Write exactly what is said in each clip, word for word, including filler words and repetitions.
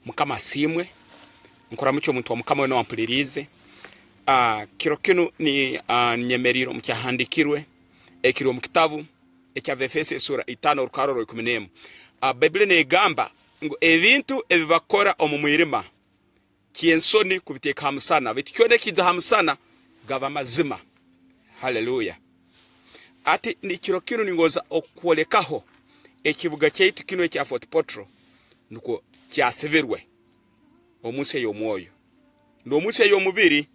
Mukama asiimwe. Nkuramukya omuntu wa Mukama weena owampuliriize. Ah, kiro kinu ni, ah, nyemeriire omu kyahandiikirwe ekiri omu kitabu ekya Befeso, esuura itaano, orukarro rwa ikumi n'emu. Ah, Baibuli neegamba ngu, "Ebintu ebi bakora omu mwirima, ky'ensoni kubiteeka ha musana, baitu kyona ekiija ha musana, gaba mazima." Haleluya. Hati, ni kiro kinu ningonza okwolekaho ekibuga kyaitu kinu ekya Fort Portal, nukwo kyasibirwe omu nsi ey'omwoyo. N'omu nsi ey'omubiri,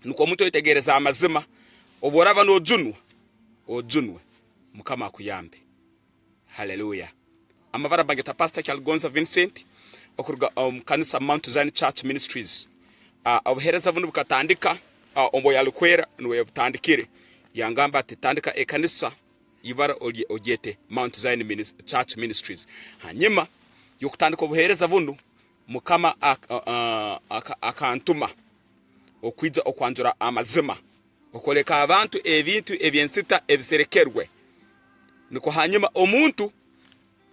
nukwo omuntu oyetegereze amazima. Obu oraaba noojunwa, ojunwe. Mukama akuyambe. Haleluya. Amabara mbageta Pastor Kyaligonza Vincent, okuruga omu kanisa Mount Zion Church Ministries. Ah, obuheereza bunu bukatandika, ah, omu yalikwera nuwe yabutandikire. Yangamba ati, "Tandika ekanisa, ibara olye-, ogyete Mount Zion Minis-, Church Ministries." Hanyuma y'okutandika obuheereza bunu, Mukama ak-, ah, ah, aka-, akantuma okwija okwanjura amazima, okwoleka abantu ebintu eby'ensita ebiserekerwe. Nukwo hanyuma omuntu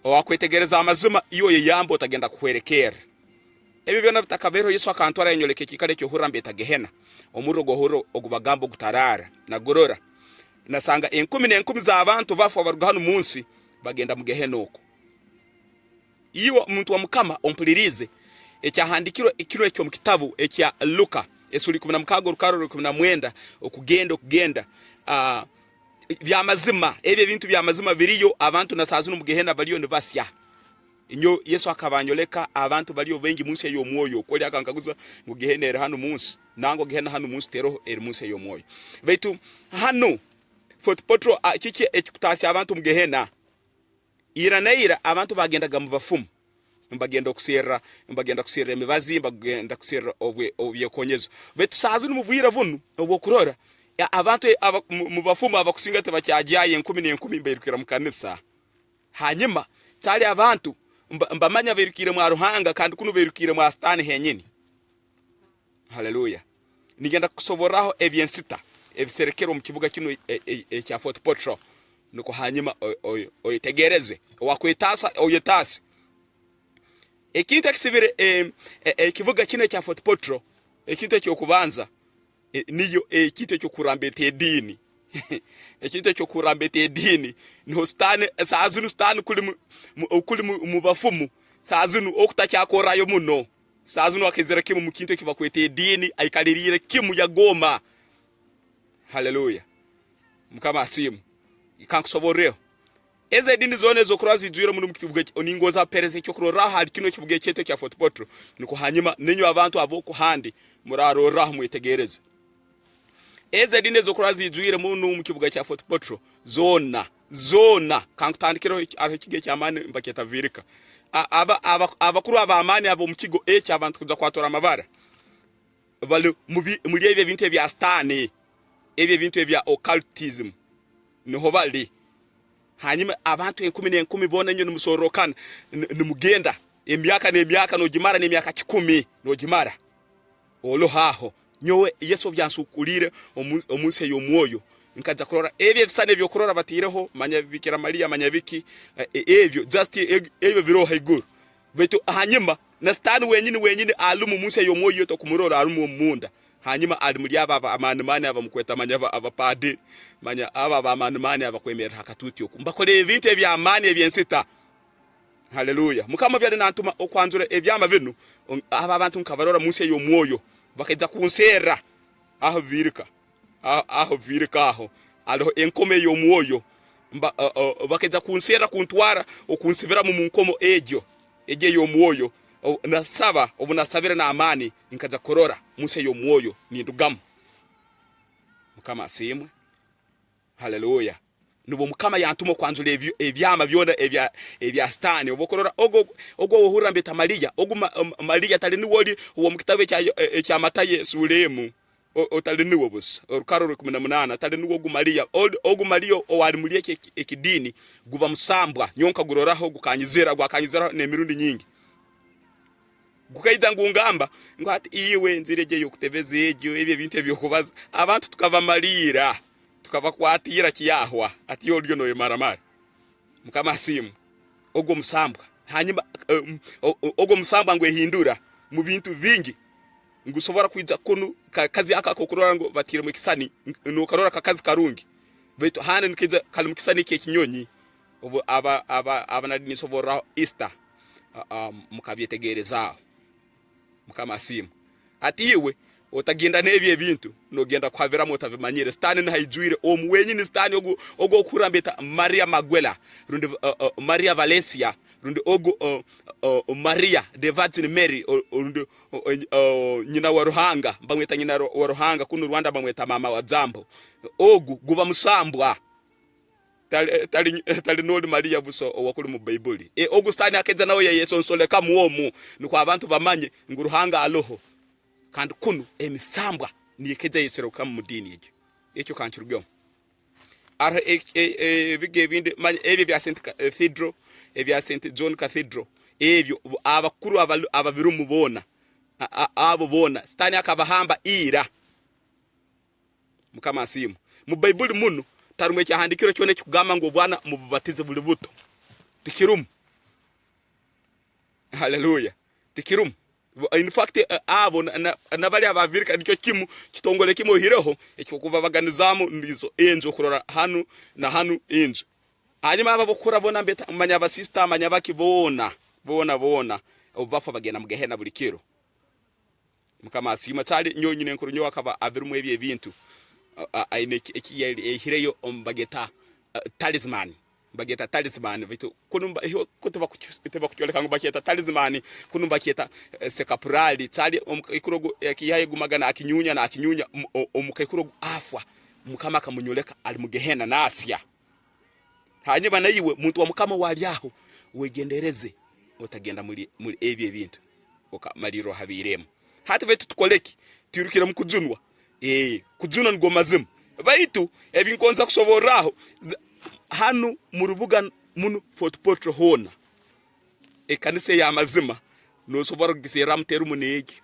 owakwetegereza amazima, iwe oyeyambe otagenda kuhwerekerra. Ebyo byona bitakabaireho, Yesu akantwara yanyoleka ekiikaro eky'ohurra mbeeta Gehena. Omurro gw'ohurra ogubagamba ogutaraara. Nagurora. Nasanga enkumi n'enkumi z'abantu bafu abaruga hanu mu nsi, bagenda mu Gehena oku. Iwe omuntu wa Mukama ompuliriize, ekyahandiikirwe kinu eky'omu kitabu ekya Luka, esuuli ikumi na mukaaga, orukarro rwa ikumi na mwenda, okugenda, okugenda, ah, by'amazima, ebyo ebintu by'amazima biriyo, abantu na saaha zinu omu Gehena baliyo nibasya. Nyowe Yesu akaba anyoleka abantu baliyo baingi mu nsi ey'omwoyo, kuli akankaguza ngu, "Gehena eri hanu mu nsi?" Nangwa Gehena hanu mu nsi teroho, eri mu nsi ey'omwoyo. Baitu hanu, Fort Portal, ah, kiki ekikutaasya abantu omu Gehena? Ira na ira abantu bagendaga mu bafumu, nibagenda okuserra, nibagenda kuserra emibazi, nibagenda kuserra obwe-, obwekonyezo. Baitu saaha zinu mu bwire bunu obw'okurora, ya, abantu aba-, mu, mu bafumu abakusinga tibakyagyayo, enkumi n'enkumi nibairukira mu kanisa. Hanyuma, kyali abantu mba-, mbamanya bairukiire mwa Ruhanga, kandi kunu bairukiire mwa Sitaani henyini. Haleluya. Ningenda kukusoborraho eby'ensita ebiserekere omu kibuga kinu e-, e-, ekya Fort Portal. Nukwo hanyuma o-, o-, oyetegereze. Owakwetaasa, oyetaase. Ekintu ekisibire, em, e-, ekibuga kinu ekya Fort Portal, ekintu eky'okubanza, e, niyo ekintu eky'okurambeta ediini. Ekintu eky'okurambeta ediini. Niho Sitaani, saaha zinu Sitaani kuli mu, mu, kuli mu, mu bafumu. Saaha zinu okutakyakorrayo muno. Saaha zinu akaizira kimu mu kintu eki bakweta ediini, aikaliriire kimu yagoma. Haleluya. Mukama asiimwe. Kankusoborreho. Ezi ediini zoona ezokurora zijwire munu omu kibuga eki, ningonza mpereze ekyokurorraho hali kinu ekibuga ekyaitu ekya Fort Portal. Nukwo hanyuma, ninywe abantu ab'oku handi murarorraho mwetegereze. Ezi ediini ezokurora zijwire munu omu kibuga kya Fort Portal, zoona, zoona. Kankutandikireho eki-, haroho ekigo eky'amaani mbakyeta Virika. A-, aba-, aba-, abakuru ab'amaani ab'omu kigo eki abantu kuja kwatura amabara, bali mu bi-, muli ebyo ebintu ebya Sitaani, ebyo ebintu ebya occultism, niho bali. Hanyuma abantu enkumi n'enkumi boona inywe nimusorrokana, n-, nimugenda. Emyaka n'emyaka nogimara, n'emyaka kikumi nogimara. Oloho aho. Nyowe Yesu obu yansukuliire omu, omu nsi ey'omwoyo, nkaija kurora ebyo ebisisani eby'okurora bataireho, manya Bikira Mariya, manya biki, e-, e-, ebyo, just e-, ebyo biroho haiguru. Baitu hanyuma, na Sitaani wenyini, wenyini alimu mu nsi ey'omwoyo, tokumurora, alimu omunda. Hanyuma ali muli abo aba-, amaani maani abamukweta, manya aba-, abapaadiri, manya abo ab'amaani maani abakwemerra ha katuuti oku. Mbakora ebintu eby'amaani eby'ensita. Haleluya. Mukama obu yali nantuma okwanjura ebyama binu, on-, abo abantu nkabarora mu nsi ey'omwoyo, bakaija kunserra. Aho Virika. A-, aho Virika aho. Haroho enkomo ey'omwoyo. Mba-, o-, o-, bakaija kunserra, kuntwara, okunsibiramu mu nkomo egyo. Egyo ey'omwoyo. O-, nasaba, obu nasabire n'amaani, nkaija kurora mu nsi ey'omwoyo, nindugamu. Mukama asiimwe. Haleluya. Nubwo Mukama yantuma okwanjura ebyo, ebyama byona ebya, ebya Sitaani. Obu okurora ogu, ogu ow'ohurra mbeeta Mariya, ogu Ma-, Ma-, Mariya tali nuwe oli ow'omu kitabu ekya, e-, ekya Matayo esuura emu. O-, o-, tali nuwe busa. Orukarro rw'ikumi na munaana, tali nuwe ogu Mariya. Oli, ogu Mariya ow'ali muli eki, eki, ekidiini, guba musambwa. Nyowe nkaguroraho, gukanyizira, gwakanyiziraho n'emirundi nyingi. Gukaija ngungamba, ngu, "Hati iwe, enjiri egyo ey'okutebeza egyo, ebyo ebintu eby'okubaza, abantu tukabamaliira, tukabakwatiira kyahwa, hati iwe oliyo noyemaramara." Mukama asiimwe. Ogwo musambwa. Hanyuma, um, o-, o-, ogu omusambwa ngu ehindura mu bintu bingi. Ngu sobora kwija kunu, ka-, kazi aka kokurora ngu batiremu ekisani, n-, nokarora kakazi karungi. Baitu hanu nikaija kali mu kisani ky'ekinyonyi. Obu aba, aba, aba nali ninsoborraho Easter, a-, a-, mukabyetegerezaaho. Mukama asiimwe. Hati iwe, otagenda n'ebi ebintu, nogenda kuhabiramu otabimanyire. Sitaani niho aijwire. Omu wenyini Sitaani ogu, ogu okuhurra mbeta Maria Maguela, rundi, uh, uh, Maria Valencia, rundi ogu, uh, uh, Maria, the Virgin Mary, o-, rundi, uh, uh, uh, nyina wa Ruhanga, bamweta nyina ru-, wa Ruhanga, kunu Rwanda bamweta mama wa Jambo. Ogu, guba musambwa. Tali, tali, tali n'oli Maria busa owakuli mu Baibuli. E, ogu Sitaani akaija nawe yayesonsolekamu omu, nukwo abantu bamanye ngu Ruhanga aloho. Kandi kunu emisambwa niyo ekaija yeserekamu mu diini egyo. Ekyo kankirugemu. Aroho e, e, e, ebigo ebindi, manya, ebyo ebya Saint Cathedral, ebya Saint John Cathedral, ebyo, bu-, abakuru abalu-, ababirumu boona, a, a, abo boona, Sitaani akabahamba ira. Mukama asiimwe. Mu Baibuli munu, tarumu ekyahandiikirwe kyona ekikugamba ngu obwana mububatize buli buto. Tikirumu. Haleluya. Tikirumu. In fact, eh, abo na, na, na bali abavirika nikyo kimu, kitongole kimu ohireho, ekyokubabaganizaamu nizo enju okurora hanu na hanu enju. Hanyuma abo abokukora boona mbeta, manya abasista, manya baki boona, boona, boona, obu bafa bagenda mu Gehena buli kiro. Mukama asiimwe. Kyali nyowe nyina enkuru nyowe akaba abirumu ebi ebintu. A-, a-, aine eki, eki yali aihireyo omu bageta, eh, talisman. Bageta talisman. Baitu kunu mba-, iho, ku tibakukyo-, tibakukyoleka ngu bakyeta talisman, kunu bakyeta, eh, sekapurali. Kyali omukaikuru ogu, eh, akiihayo egumagana, akinyunya, nakinyunya, omu-, o-, omukaikuru ogu afa. Mukama akamunyoleka ali mu Gehena, naasya. Hanyuma na iwe, muntu wa Mukama ow'ali aho, wegendereze, otagenda muli, muli ebi ebintu, okamalirra ohabiiremu. Hati baitu tukole ki? Twirukire mu kujunwa? Eh, kujunwa nigwo mazima. Baitu, ebi nkonza kusoborraho, z-, hanu mu rubuga munu Fort Portal hoona, ekanisa ey'amazima, nosobora kugiserramu terumu n'egi.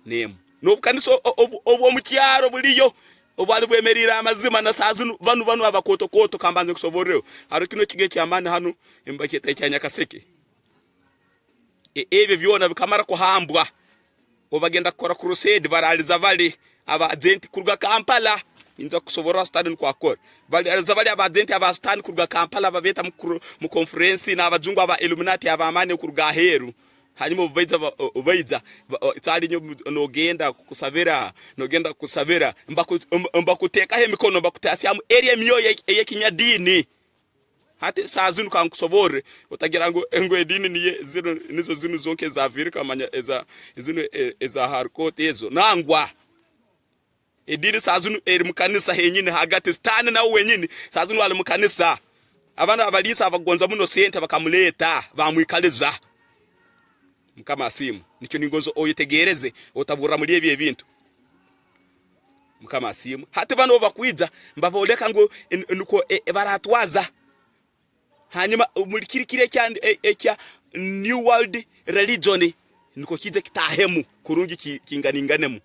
N'emu. N'obukanisa o-, obu-, obw'omu kyaro buliyo, obwali bwemeriire amazima, na saaha zinu, banu, banu abakooto-kooto, kambanze nkusoborreho. Haroho kinu ekigo eky'amaani hanu, nibakyeta ekya Nyakaseke. E-, ebyo byona bikamara kuhambwa. Obu bagenda kukora crusade, baraaliza bali aba agenti kuruga Kampala. Ninza kusoborra Sitaani nukwo akora. Bali, za bali aba agenti aba Sitaani kuruga Kampala, babeeta mu kuru-, mu conference n'abajungu aba Illuminati ab'amaani okuruga aheeru. Hanyuma obu baija ba-, o-, o-, baija, ba-, o-, kyali nyo mu-, nogenda kukusabira, nogenda kukusabira, mbaku-, mb-, mbakuteekaho emikono, mbakutaasyamu eri emyoyo ey-, ey'ekinyadiini. Hati saaha zinu kankusoborre, otagira ngu, ngu ediini niyo zinu, nizo zinu zonka eza Afrika, manya eza, zinu, e-, eza Harcourt ezo. Nangwa. Ediini saaha zinu eri mu kanisa henyini hagati. Sitaani nawe wenyini, saaha zinu ali mu kanisa. Abaana abaliisa abakugonza muno sente bakamuleeta, bamwikaliza. Mukama asiimwe. Nikyo ningonza oyetegereze, otaburra muli ebi ebintu. Mukama asiimwe. Hati banu obu bakwija, mbabooleka ngu, n-, nukwo, e-, e-, baratwaza. Hanyuma, omuli kiri kiri ekya, e-, ekya New World Religion, nukwo kiije kitaahemu kurungi ki-, kinganinganemu.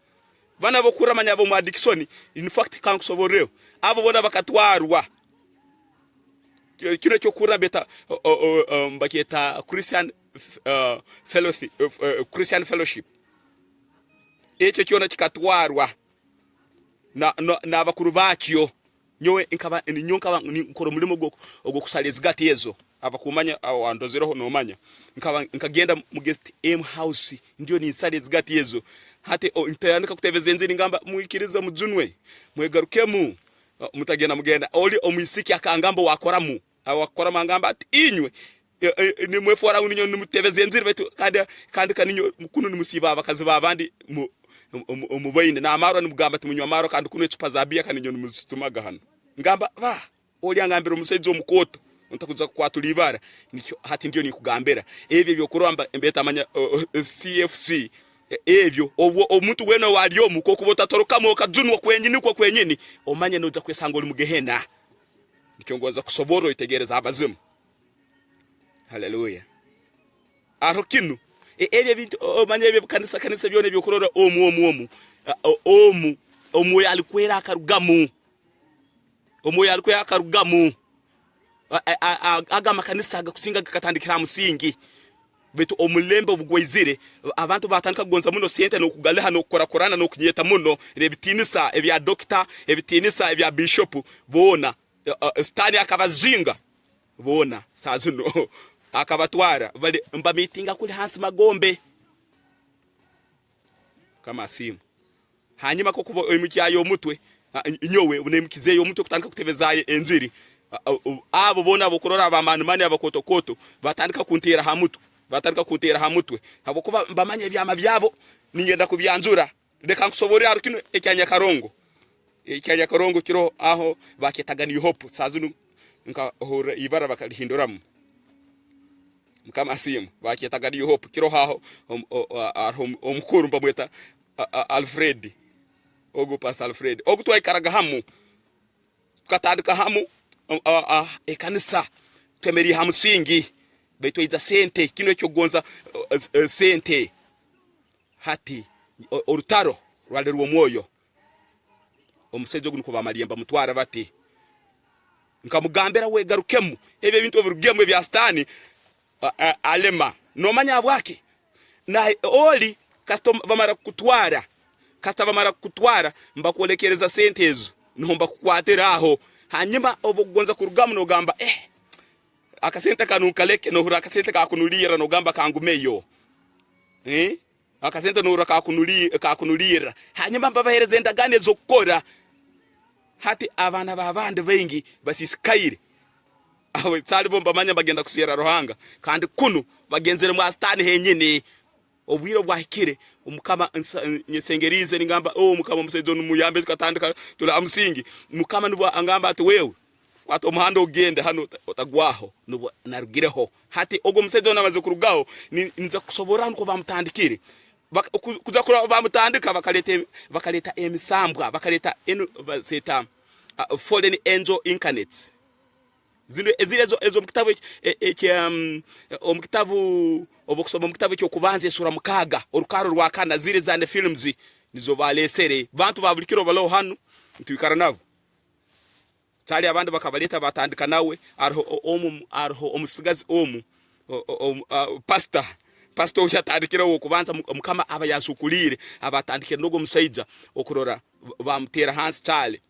Banu abokurora manya ab'omu Addiction, in fact, kankusoborreho. Abo boona bakatwarwa. Ki-, kinu ekyokurora beta, o-, o-, o-, um, bakyeta Christian, f-, uh, fellowshi-, uh, uh, Christian Fellowship. Ekyo kyona kikatwarwa na, na, n'abakuru baakyo. Nyowe nkaba, nyowe nkaba nkora omulimo ogwo, ogw'okusara ezigati ezo. Abakumanya, aho wandozereho, nomanya. Nkaba, nkagenda mu guest M house, ndiyo ninsara ezigati ezo. Hati, o, ntandika kutebeza enjiri, ngamba, "Mwikirize, mujunwe, mwegarukemu." O, mutagenda mugenda. Oli omwisiki akangamba owakoramu. Awakoramu angamba ati, "Inywe, e, e, nimwefoora ngu ninywe nimutebeza enjiri, baitu kandi, kandi, kandi inywe kunu nimusiiba abakazi b'abandi mu, mu, mu, mu baine. N'amaarwa nimugamba ati, 'Munywa amaarwa,' kandi kunu ecupa za bbiya kandi inywe nimuzitumaga hanu." Ngamba, "Ba, oli angambire omusaija omukooto, ntakuza kukwatula ibara." Nikyo hati ndiyo ninkugambira. Ebyo ebyokurora mba, mbeeta manya, o, o, C F C, e, ebyo, obwo omuntu weena ow'ali omu, kokuba otatarukamu okajunwa kwenyini kwo kwenyini, omanye noija kwesanga oli mu Gehena. Nikyo ngonza kusobora oyetegereze amazima. Haleluya. Aroho kinu, e-, ebyo ebintu, o-, omanya ebyo kanisa, kanisa byona ebyokurora omu, omu, omu. A-, o-, omu, omwoyo alikwera akarugamu. Omwoyo alikwera akarugamu. A-, a-, a-, a-, aga amakanisa agakusinga gakatandikira ha musingi. Baitu omulembe obu gwaizire, abantu batandika kugonza muno sente, n'okugaliha, n'okukurakurana, n'okunyeta muno, n'ebitiinisa ebya dokita, ebitiinisa ebya bishopu, boona, eh, eh, Sitaani akabazinga. Boona, saaha zinu, akabatwara, bali, mbamitinga kuli hansi Magombe. Mukama asiimwe. Hanyuma kokuba oimukyayo omutwe, a, nyowe, obu naimukizeyo omutwe kutandika kutebeza enjiri, a, a, o-, abo boona abokurora abamaani maani, abakooto kooto, batandika kunteera ha mutwe. Batandika kunteera ha mutwe. Habwokuba mbamanya ebyama byabo, ningenda kubyanjura. Leka nkusoborre haro kinu ekya Nyakarongo. Ekya Nyakarongo kiroho aho, bakyetaga New Hope. Saaha zinu nkahurra ibara bakalihinduramu. Mukama asiimwe. Bakyetaga New Hope. Kiroho aho, om-, o-, a-, a-, om-, omukuru mbamweta, a-, a-, Alfred. Ogu Pastor Alfred. Ogu twaikaraga hamu. Tukatandika hamu, a-, a-, a-, ekanisa. Twemereire ha musingi. Baitu twaija sente. Kinu ekyokugonza, o-, o-, sente. Hati, o-, orutaro rwali rw'omwoyo. Omusaija ogu nukwo bamaliire mbamutwara bati. Nkamugambira, "Wegarukemu, ebi ebintu obirugemu ebya Sitaani, a-, a-, alema." Nomanya habwaki? Na oli, kasita bamara kukutwara, kasita bamara kukutwara, mbakwolekereza sente ezo, nuho mbakukwatira aho. Hanyuma, obu okugonza kurugamu, nogamba, "Eh, akasente kanu nkaleke," nohurra akasente kakunulirra, nogamba, "Kangumeyo." Eh? Akasente nohurra kakunuli-, kakunulirra. Hanyuma mbabahereza endagaano ez'okukora. Hati abaana b'abandi baingi basiisikaire. Abo, kyali bo mbamanya bagenda kuswera Ruhanga. Kandi kunu bagenzere mwa Sitaani henyini. Obwire obwahikire, Omukama nsa-, nyesengeriize, ningamba, "Oh, Mukama, omusaija onu muyambe, tukatandika tuli ha musingi." Mukama nubwo angamba ati, "Wewe, kwata omuhanda ogende hanu, ota-, otagwaho." Nubwo narugireho. Hati, ogu omusaija onu amaze kurugaho, ni-, ninza kusoborra nukwo bamutandikire. Bak-, ku-, kuza kurora bamutandika, bakaleta em-, bakaleta emisambwa, bakaleta enu, bazeeta, ah, fallen angel incarnates. Zinu, eziri ezo, ezo omu kitabu eki-, e-, eki-, um, omu kitabu, obu okusoma omu kitabu eky'okubanza, esura mukaaga, orukarro rwa kana, ziri za Nephilims, nizo balesere. Bantu ba buli kiro baloho hanu, nitwikara nabo. Kyali abandi bakabaleeta, batandika nawe, aroho o-, omu, aroho omusigazi omu, o-, o-, omu, ah, pastor. Pastor ou yatandikireho ow'okubanza, mu-, Mukama aba yansukuliire, aba atandikire n'ogu omusaija okurora, ba-, bamuteera hansi kyali.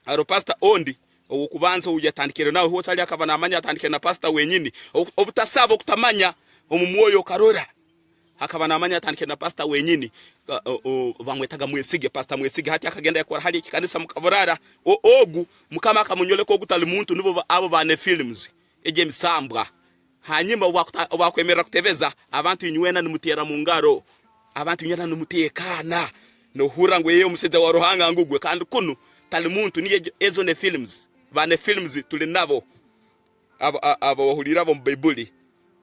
Haroho pastor ondi, ow'okubanza ou yatandikire nawe, huwe kyali akaba namanya, atandikire na pastor wenyini. Obu-, obutasaba, okutamanya, omu mwoyo okarora. Akaba namanya atandikire na pastor wenyini, o-, o-, o-, bamwetaga Mwesige, Pastor Mwesige. Hati akagenda yakora hali ekikanisa mu Kaburara. O-, ogu, Mukama akamunyoleka ogu tali muntu, nubo ba-, abo ba Nephilims. Egi emisambwa. Hanyuma obu akuta-, obu akwemerra kutebeza, abantu inywena nimuteera mu ngaro. Abantu inywena nimuteekaana. Nohurra ngu, "Ee, omusaija wa Ruhanga ngugwe." Kandi kunu, tali muntu, niyo ejo-, ezo Nephilims. Ba Nephilims tuli nabo. Abo, a-, abo bahuliire abo omu Baibuli.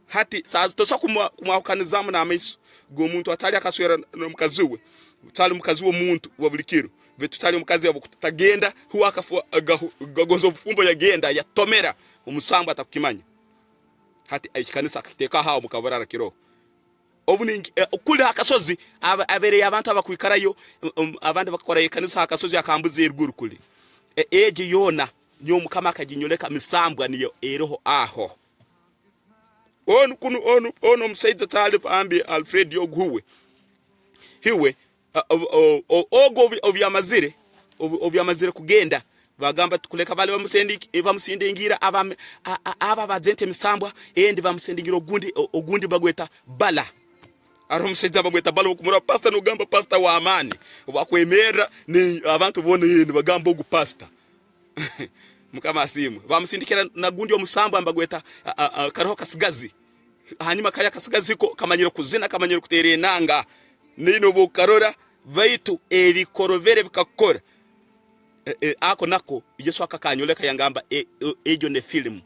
Hati, saaha zi-, tosobora kumwa-, kumwahukanizaamu n'amaiso g'omuntu ataali akaswera n'omukazi we. Taali mukazi w'omuntu wa buli kiro. Baitu taali omukazi obu kutagenda, huwe akafu-, agahu-, gagonza obufumbo, yagenda, yatomera omusambwa atakukimanya. Hati, ekikanisa akakiteekaho aho omu Kaburara kiroho. Obu ningi-, eh, kuli ha kasozi, aba-, abeereyo abantu abakwikarayo, um, um, abandi bakakora ekanisa ha kasozi akambuzi eruguru kuli. E-, egi yoona, nyowe Mukama akaginyoleka, misambwa niyo eroho aho. Onu kunu, onu, onu omusaija kyali bambi Alfred ogu huwe. Hiwe, a, o, o, o, ogu obu, obu yamazire, obu, obu yamazire kugenda, bagamba tukuleka bali bamusendi-, bamusindingiire aba, a, a, aba abajenti emisambwa, endi bamusindingiire ogundi, o, ogundi bagweta Bala. Haroho omusaija bamweta Bala, okumurora pastor, nogamba pastor w'amaani. Obu akwemerra, ni, abantu boona, eh, nibagamba ogu pastor. Mukama asiimwe. Bamusindikira na gundi omusambwa nibagweta, a, a, a, karoho kasigazi. Hanyuma kali akasigazi ko kamanyire kuzina, kamanyire kuteera enanga. Nainu obu okarora, baitu ebikorobere bikakora. E, e, ako nako, Yesu akakanyoleka yangamba, e, e, egyo Nephilims.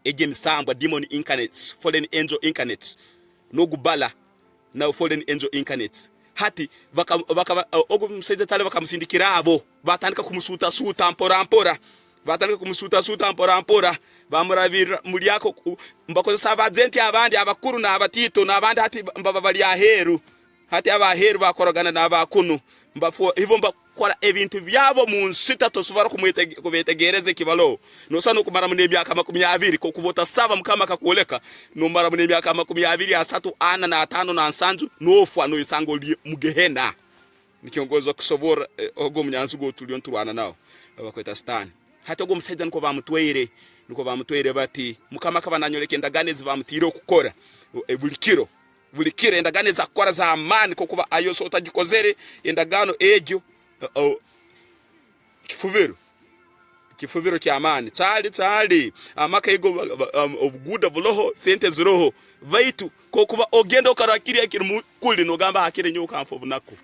Egyo emisambwa, demon incarnates, fallen angel incarnates. N'ogu Bala, nawe fallen angel incarnates. Hati, baka-, baka-, ogu omusaija kyali bakamusindikira abo, batandika kumusuutasuuta mpora mpora. Batandika kumusuutasuuta mpora mpora. Bamurabirra muli ako ku-, mbakozesa abajenti abandi abakuru n'abatiito, n'abandi hati mbaba bali aheeru. Hati aba aheeru bakoragana n'aba kunu. Mbafo-, ibo mba-, kora ebintu byabo mu nsita, tosobora kumwetege-, kubetegereza ekibaroho. Nosana okumaramu n'emyaka makumi abiri, kokuba otasaba Mukama akakwoleka, nomaramu n'emyaka makumi abiri, asatu, ana, n'ataano, na nsanju, nofa, noyesanga oli mu Gehena. Nikyo ngonza kusobora, eh, ogu omunyanzigu ou tuliyo niturwana nawe, abakweta Sitaani. Hati ogu omusaija nukwo bamutwaire, nukwo bamutwaire bati, Mukama akaba nanyoleka endagaano ezi bamutaire okukora, eh, buli kiro. Buli kiro endagaano ezi akukora z'amaani, kokuba ayo so otagikozere, endagaano egyo, oh, oh, kifubiro. Kifubiro ky'amaani. Kyali, kyali. Amaka ego, ba-, ba-, um, obuguuda buroho, sente ziroho. Baitu, kokuba ogenda okora kiri ekiri mu-, kuli, nogamba, "Hakire nyowe kanfa obunaku."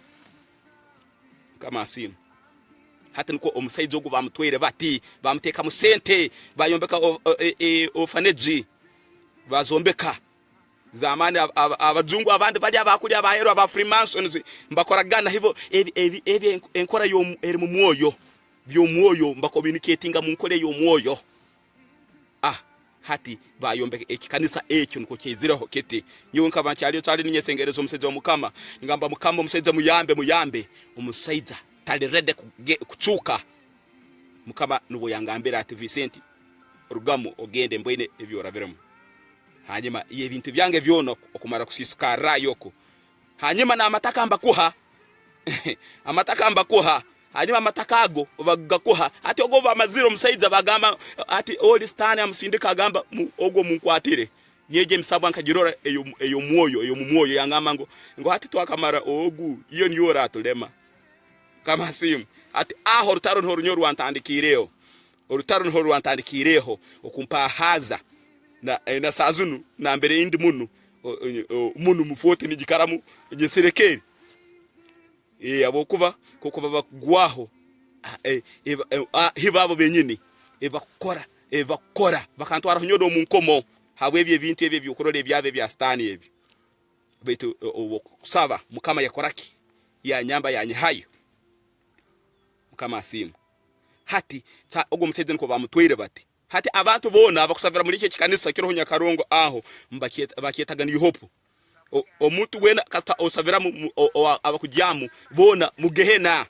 Mukama asiimwe. Hati nukwo omusaija ogu bamutwaire bati, bamutekamu sente, bayombeka o-, o-, e-, e-, orphanage. Bazombeka. Z'amaani, ab-, ab-, abajungu abandi bali abakuli abaheru aba Freemasons, mbakoragana haibo ebi, ebi, ebi enk-, enkora y'omu-, eri mu mwoyo, by'omwoyo, mbakomuniketinga mu nkora ey'omwoyo. Ah, hati bayombeka ekikanisa ekyo, nukwo kyaizireho kiti. Nyowe nkaba nkyaliyo, kyali ninyesengereza omusaija wa Mukama, ngamba, "Mukama, omusaija muyambe, muyambe." Omusaija tali ready kuge-, kucuuka. Mukama nubwo yangambira ati, "Vincent, rugamu ogende, mbwenu ebi orabiremu." Hanyuma y'ebintu byange byona okumara kusiisikarrayo oku, hanyuma n'amataka mbakuha. Amataka mbakuha. Hanyuma amataka ago bagakuha. Hati ogu obu bamazire omusaija bagamba, hati oli Sitaani amusindika agamba, "Mu-, ogu omunkwatire. Nyejo emisabwa nkagirora eyo, ey'omwoyo, ey'omu mwoyo." Yangamba ngu, ngu, "Hati twakamara ogu, iyo niyo oratulema." Mukama asiimwe. Hati aho orutaro niho runyowe rwantandikiireho. Orutaro niho rwantandikiireho okumpahaaza. Na, eh, na saaha zinu, nambere ndi munu, o-, o-, o-, munu mu Fort nigikaramu, nyeserekere. Eh, habwokuba, kokuba bakugwaho, ah, eh, eba-, eh, ah, hibo abo benyini, ebakukora, ebakukora, bakantwaraho nyowe n'omu nkomo, habw'ebyo ebintu ebi eby'okurora ebyabo ebya Sitaani ebi. Baitu, o-, obu okusaba, Mukama yakora ki? Yanyamba, yanyihayo. Mukama asiimwe. Hati, sa-, ogu omusaija nukwo bamutwaire bati. Hati abantu boona abakusabira muli eki ekikanisa kiroho Nyakarongo aho, mbakyet-, bakyetaga New Hope. O-, omuntu weena kasita osabiramu, mu-, o-, o-, abakugyamu boona mu Gehena.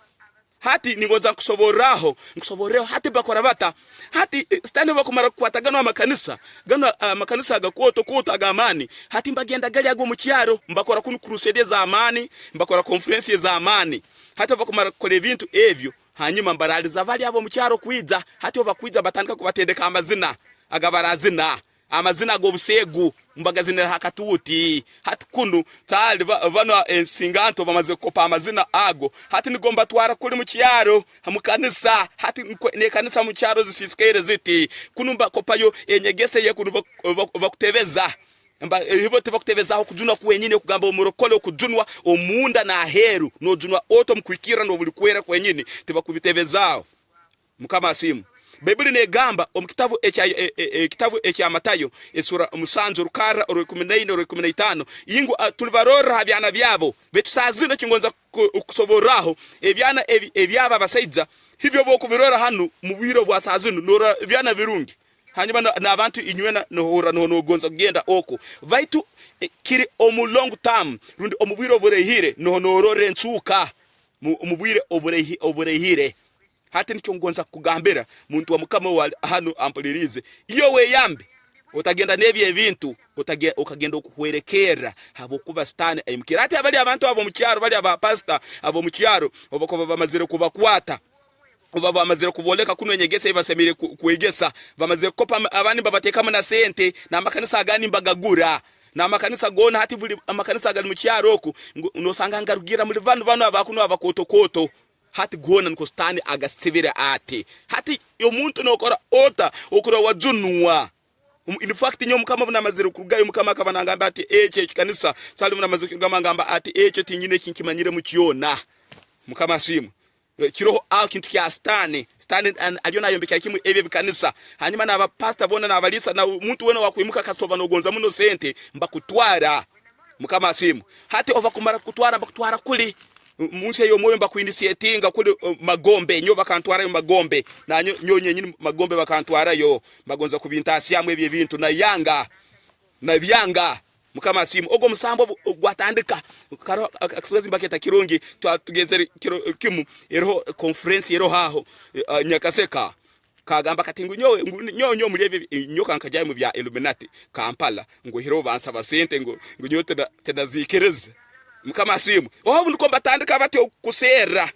Hati ningonza nkusoborraho, nkusoborreho, hati bakora bata? Hati, eh, Sitaani obu bakumara kukwata ganu amakanisa, ganu, ah, amakanisa agakooto kooto ag'amaani, hati mbagenda gali ag'omu kyaro, mbakora kunu crusade ez'amaani, mbakora conference ez'amaani. Hati obu bakumara kukora ebintu ebyo, hanyuma mbaraaliza bali ab'omu kyaro kwija. Hati obu bakwija, batandika kubatendeka amazina agabarazina. Amazina ag'obuseegu, mbagazinira ha katuuti. Hati kunu, taali ba-, banu ensinganto bamazire kukopa amazina ago. Hati nigo mbatwara kuli mu kyaro, ha mu kanisa. Hati nkwe-, n'ekanisa mu kyaro zisiisikaire ziti. Kunu mbakopayo enyegesa eye kunu bak-, bak-, bakutebeza. Mba-, eh, ibo tibakutebezaho kujunwa kwenyini, okugamba omurokole okujunwa omunda n'aheeru. Nojunwa oti omu kwikirra n'obuli kwera kwenyini, tibakubitebezaho. Mukama asiimwe. Baibuli negamba omu kitabu ekya, e, e, e, kitabu ekya Matayo, esura musanju, orukarra orw'ikumi na ina, orw'ikumi na itaano, ingu, a, tulibarorra ha byana byabo. Baitu saaha zinu eki ngonza ku-, kusoborraho, ebyana ebi-, eby'aba abasaija, hibyo obu okubirora hanu mu bwire obwa saaha zinu, norora ebyana birungi. Hanyuma na, n'abantu inywena nohurra nuho nogonza kugenda oku. Baitu, e, kiri omu long term, rundi omu bwire oburaihire, nuho nororra encuuka. Mu, omu bwire oburaihi-, oburaihire. Hati nikyo ngonza kukugambira, muntu wa Mukama owali hanu ampuliriize. Iwe weyambe, otagenda n'ebyo ebintu, otage-, okagenda okuhwerekerra, habwokuba Sitaani aimukire. Hati abali abantu ab'omu kyaro, bali aba pastor ab'omu kyaro, obu bakuba bamazire kubakwata, obu baba bamazire kubooleka kunu enyegesa ei basemeriire ku-, kwegesa, bamazire kukopa am-, abandi mbabateekamu na sente, n'amakanisa agandi mbagagura. N'amakanisa goona, hati buli amakanisa agali mu kyaro oku, ngu-, nosanga ngarugirra muli banu, banu abakunu abakootokooto. Hati goona nukwo Sitaani agasibire ati. Hati omuntu nookora ota okurora wajunwa? Um, in fact, nyowe Mukama obu namazire kurugayo, Mukama akaba nangamba ati, "Ekyo ekikanisa," kyali obu namazire kukirugamu, angamba ati, "Ekyo tinyine eki nkimanyiremu kyona." Mukama asiimwe. Eh, kiroho, ah, kintu kya Sitaani. Sitaani, an-, aliyo nayombekya kimu ebyo ebikanisa. Hanyuma n'abapasita boona n'abaliisa, na omuntu weena owakwimuka kasita oba noogonza muno sente, mbakutwara. Mukama asiimwe. Hati obu bakumara kukutwara, bakutwara kuli? Mu nsi ey'omwoyo mbakwinisyetinga kuli, uh, Magombe. Nyowe bakantwarayo Magombe. Na nyo-, nyowe nyenyini Magombe bakantwarayo. Mbagonza kubintaasyamu ebyo ebintu. Nayanga. Nabyanga. Mukama asiimwe. Ogu omusambo obu-, gwatandika, karoho ak-, akasigazi mbaketa kirungi, twa-, tugenzere kiro kimu, eroho conference eroho aho, eh, ah, Nyakaseka. Kagamba kati ngu nyowe, ngu nyowe, nyowe muli ebi, nyowe kankagyayo mu bya Illuminati, Kampala, ngu hiro bansaba sente, ngu, ngu nyowe tina-, tinaziikiriza. Mukama asiimwe. Obu nukwo mbatandika bati okuseera.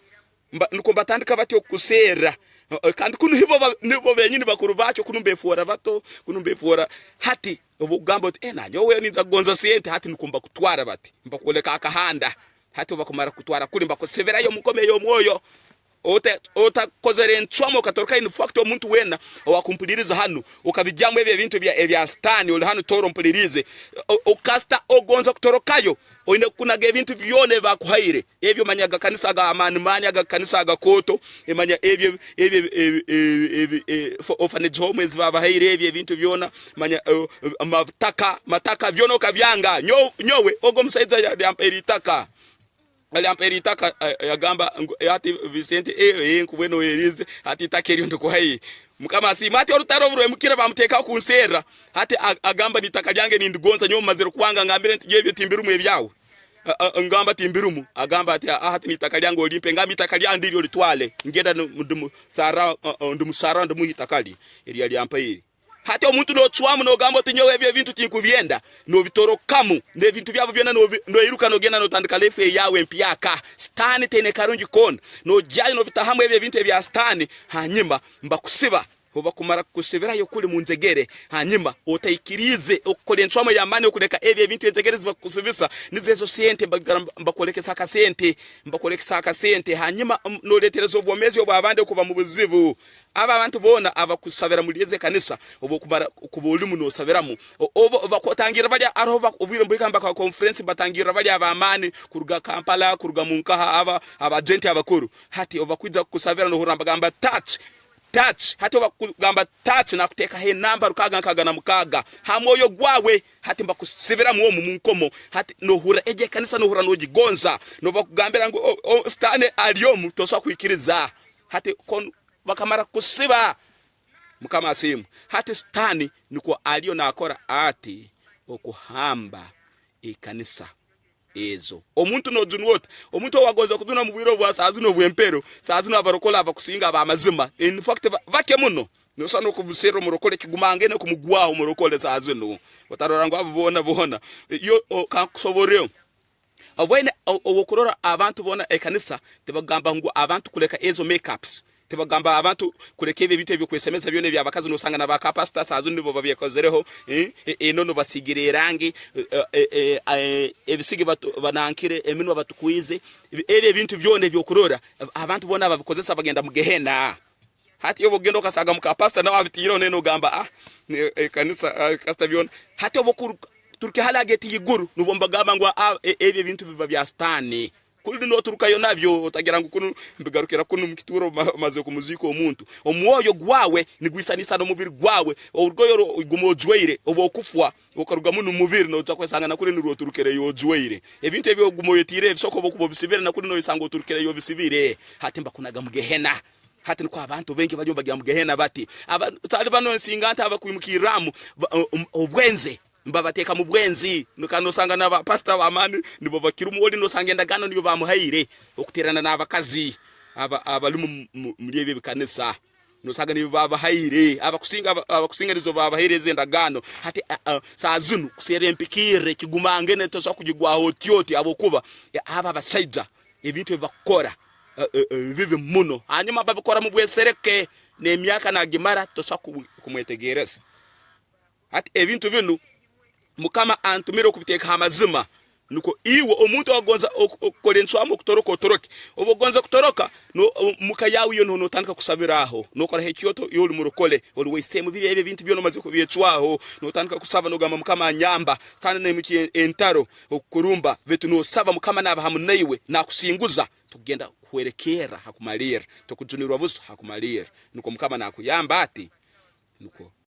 Mba-, nukwo batandika bati okuseera. Eh, eh, kandi kunu nibo ba-, nibo benyini bakuru baakyo, kunu mbefoora bato, kunu mbefoora. Hati, obu okugamba oti, "Eh, nanyowe ninza kugonza sente," hati nukwo mbakutwara bati. Mbakwoleka akahanda. Hati obu bakumara kutwara kuli, mbakusibirayo omu nkoma ey'omwoyo. Ota-, otakozere ncwamu, okatoroka, in fact, omuntu weena owakumpuliriza hanu, okabigyamu ebyo ebintu ebya, ebya Sitaani, oli hanu Tooro ompuliriize. O-, o-, kasita ogonza kutorokayo, oine kunaga ebintu byona ebi bakuhaire. Ebyo manya aga kanisa aga amaani maani, aga kanisa aga kooto, emanya ebyo, ebyo, ebyo, ebyo, ebyo, eh, fo-, orphanage home ezi babahaire, ebyo ebintu byona, manya, eh, eh, amataka, mataka, byona okabyanga. Nyo-, nyowe, ogu omusaija ya-, yampa eri taka. Yampa eri taka, eh, yagamba ngu, eh, hati Vicente, eh, eh, nkubwenu oyerize, hati itaka eryo ndikuhaire. Mukama asiimwe. Hati orutaro obu rwemukire bamuteekaho kunserra. Hati a-, agamba, "N'itaka lyange nindigonza, nyowe mmazire kuhanga ngambire nti, 'Ebyo timbirumu ebyawe.'" A-, a-, ngamba, "Timbirumu." Agamba ati, "Ah, hati n'itaka lyange olimpe." Ngamba, "Itaka lyange ndiryo litwale. Ngenda nu-, ndimusarra, a-, a-, ndimusarra, ndimuha itaka lye, erya lyampaire." Hati omuntu nocwamu, nogamba oti, "Nyowe ebyo ebintu tinkubyenda." Nobitorokamu, n'ebintu byabo byona nobi-, noiruka nogenda notandika life eyawe empyaka. Sitaani taine karungi koona. Nogyayo nobitahamu ebyo ebintu ebya Sitaani, hanyuma mbakusiba. Obu bakumara kukusibirayo kuli mu njegere, hanyuma otaikiriize okukora encwamu ey'amaani okuleka ebyo ebintu enjegere ezi bakukusibisa, nizo ezo sente, mbagara-, mbakwolekesa akasente, mbakwolekesa akasente, hanyuma, mm, noleetereza obwomeezi obw'abandi okuba mu buzibu. Abo abantu boona abakusabira muli ezi ekanisa, obu okumara kuba olimu nosabiramu, o-, obu bakutangirra bali aroho bak-, obwire mbuhika nibakora conference, batangirra bali ab'amaani kuruga Kampala, kuruga mu nkaha, aba, abajenti abakuru. Hati obu bakwija kukusabira, nohurra nibagamba, "Touch, touch." Hati obu bakugamba, "Touch," nakuteekaho enamba rukaaga nkaaga na mukaaga ha mwoyo gwawe. Hati mbakusibiramu omu mu nkomo. Hati nohurra egi ekanisa, nohurra nogigonza. Nobakugambira ngu, "O, o, Sitaani ali omu, tosobora kwikiriza." Hati kon-, bakamara kusiba. Mukama asiimwe. Hati Sitaani nukwo aliyo naakora ati okuhamba ekanisa ezo. Omuntu nojunwa ota? Omuntu owagonza kujunwa mu bwire obwa saaha zinu obw'empero, saaha zinu abarokole abakusinga ab'amazima, in fact, ba-, bake muno. Nosobora n'okubuserra omurokole, kigumangaine kumugwaho omurokole saaha zinu. Otarora ngu abo boona, boona. Yo, o, kankusoborreho. Obwene, o-, owokurora abantu boona ekanisa, tibagamba ngu abantu kuleka ezo make-ups. Tibagamba abantu kuleka ebyo ebintu eby'okwesemeza byona eby'abakazi, nosanga na ba kapasita saaha zinu nibo babyekozereho, eh, eh, enono basigire erangi, eh, eh, eh, eh, ebisige batu-, banankire, eminwa batukwize, ebi-, ebyo ebintu byona eby'okurora, abantu boona ababikozesa bagenda mu Gehena. Hati obu okugenda okasanga muka pastor nawe abitiireho, nawe nogamba, "Ah, ne-, ekanisa, ah, kasita byona." Hati obu okuru-, turuke hali ageti iguru, nubwo mbagamba ngu, "Ah, e-, ebyo ebintu biba bya Sitaani." Kuli noturukayo nabyo, otagira ngu kunu mbigarukira kunu mu kituuro ma-, maze kumuziika omuntu. Omwoyo gwawe nigwisanisa n'omubiri gwawe. Orugoye oru-, guma ojwaire, obu okufa, okarugamu n'omubiri, noija kwesanga na kuli nurwo oturukireyo ojwaire. Ebintu ebi oguma oyetiire ebisoko obu okuba obisibire, na kuli noyesanga oturukireyo obisibire. Hati mbakunaga mu Gehena. Hati nukwo abantu baingi baliyo nibagya mu Gehena bati. Aba-, sali banu ensinga nta abakwimukirramu, ba-, um, obwenzi. Nibabateeka mu bwenzi. Nu-, kandi nosanga n'abapasita b'amaani nibo bakirumu. Oli nosanga endagaano niyo bamuhaire okuterana n'abakazi aba-, abali mu, mu, muli ebyo ebikanisa. Nosanga nibo babahaire. Abakusinga, aba-, abakusinga nizo babahaire ezo endagaano. Hati, a, a, saaha zinu, kuserra empikirre, kigumangene, tosobora kugigwaho oti oti, habwokuba, e, abo abasaija, ebintu ebi bakukora, e, e, e, bibi muno. Hanyuma babikora mu bwesereke, n'emyaka nagimara, tosobora kubu-, kumwetegereza. Hati ebintu binu, Mukama antumire okubiteeka ha mazima. Nukwo iwe omuntu owagonza ok-, okukora encwamu okutoroka, otoroke. Obu ogonza kutoroka, no-, o-, muka yaawe yoona notandika kusabira aho. Nokoraho ekyoto, iwe oli murokole, oli waiseemu biri ebi ebintu byona omazire kubyecwaho. Notandika kusaba, nogamba, "Mukama, anyamba." Sitaani naimukya entaro okukurumba, baitu nosaba, Mukama naaba hamu naiwe, nakusinguza. Tokugenda kuhwerekerra ha kumalirra, tokujunirwa busa ha kumalirra. Nukwo Mukama nakuyamba ati, nukwo